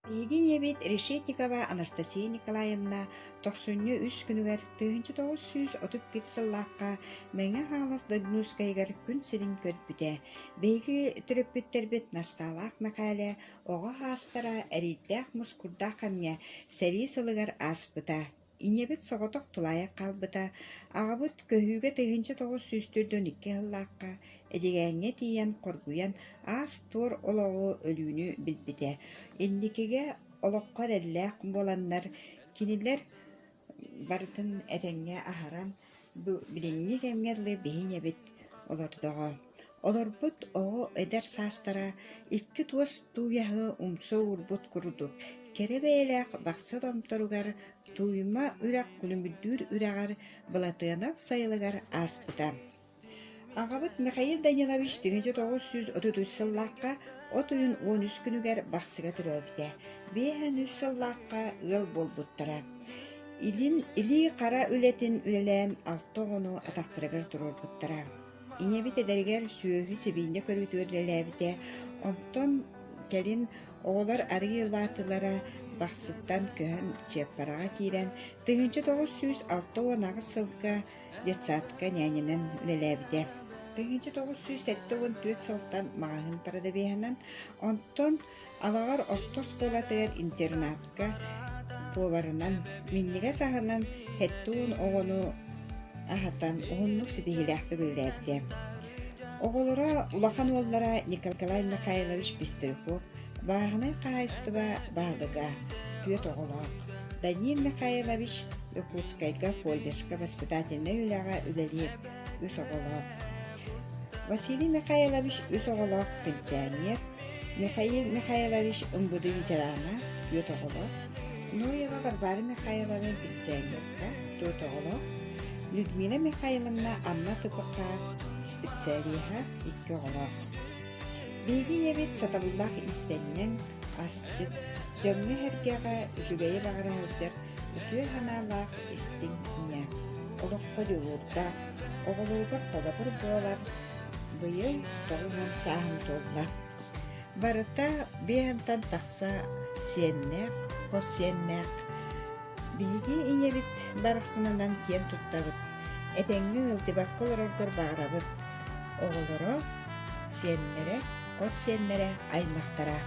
Биһиги ийэбит Решетникова Анастасия Николаевна тохсунньу үс күнүгэр 1931 сыллаахха Мэҥэ Хаҥалас Дойдунуускайыгар күн сирин көрбүтэ. Биһиги төрөппүттэрбит Настаалаах Мэхээлэ оҕо саастара эриирдээх-мускурдаах кэмҥэ сэрии сылыгар ааспыта. Ийэбит соҕотох тулаайах хаалбыта, аҕабыт көһүүгэ 1942 сыллаахха Эдьигээҥҥэ тиийэн хоргуйан аас-туор олоҕу өлүүнү билбитэ. Инникигэ олоххо эрэллээх буоланнар, кинилэр барытын этэҥҥэ аһаран, бу билиҥҥи кэмҥэ дылы биһи ийэбит олордоҕо. Олорбут оҕо эдэр саастара икки туос тууйаһы умса уурбут курдук кэрэ бэйэлээх Бахсы томторугар Тууйма үрэх Күлүмүрдүүр үрэҕэр Былатыанап сайылыгар ааспыта. Аҕабыт Михаил Данилович 1933 сыллаахха от ыйын 13 күнүгэр Бахсыга төрөөбүтэ. 53 сыллаахха ыал буолбуттара. Илин илии хара үлэтин үлэлээн алта оҕону атахтарыгар туруорбуттара. Ийэбит эдэригэр сүөһү сибиинньэ көрүүтүгэр үлэлээбитэ, онтон кэлин оҕолор арыый улаатыылара Бахсыттан көһөн Чыаппараҕа киирэн, 1968 сылга детсадка ньээньэнэн үлэлээбитэ. 1974 сылтан маҕаһыын продавеһынан, онтон Алаҕар орто оскуолатыгар интернатка поварынан, минньигэс аһынан 70 оҕону аһатан уһуннук ситиһиилээхтик үлэлээбитэ. Оҕолоро улахан уоллара Николай Михайлович Пестряков бааһынай хаһаайыстыба баһылыга, түөрт оҕолоох. Данил Михайлович Якутскайга колледжка воспитательнай үлэҕэ үлэлиир, үс оҕолоох. Василий Михайлович үс оҕолоох пенсионер, Михаил Михайлович МВД ветерана, түөрт оҕолоох, Ноева Варвара Михайловна пенсионерка, түөрт оҕолоох, Людмила Михайловна Амма ТПК специалиһа, икки оҕолоох. Биһиги ийэбит сатабыллаах иистэнньэҥ, асчыт, дьоҥҥо-сэргэҕэ үчүгэйи баҕара сылдьар үтүө санаалаах истиҥ ийэ. Олоххо дьулуурдаах, оҕолоругар холобур буолар Быйыл 90 сааһын туолла. Барыта биэһэнтэн тахса сиэннээх, хос сиэннээх. Биһиги ийэбит барахсанынан киэн туттабыт, этэҥҥэ ыалдьыбакка олороргор баҕарабыт. Оҕолоро, сиэннэрэ, хос сиэннэрэ, аймахтара.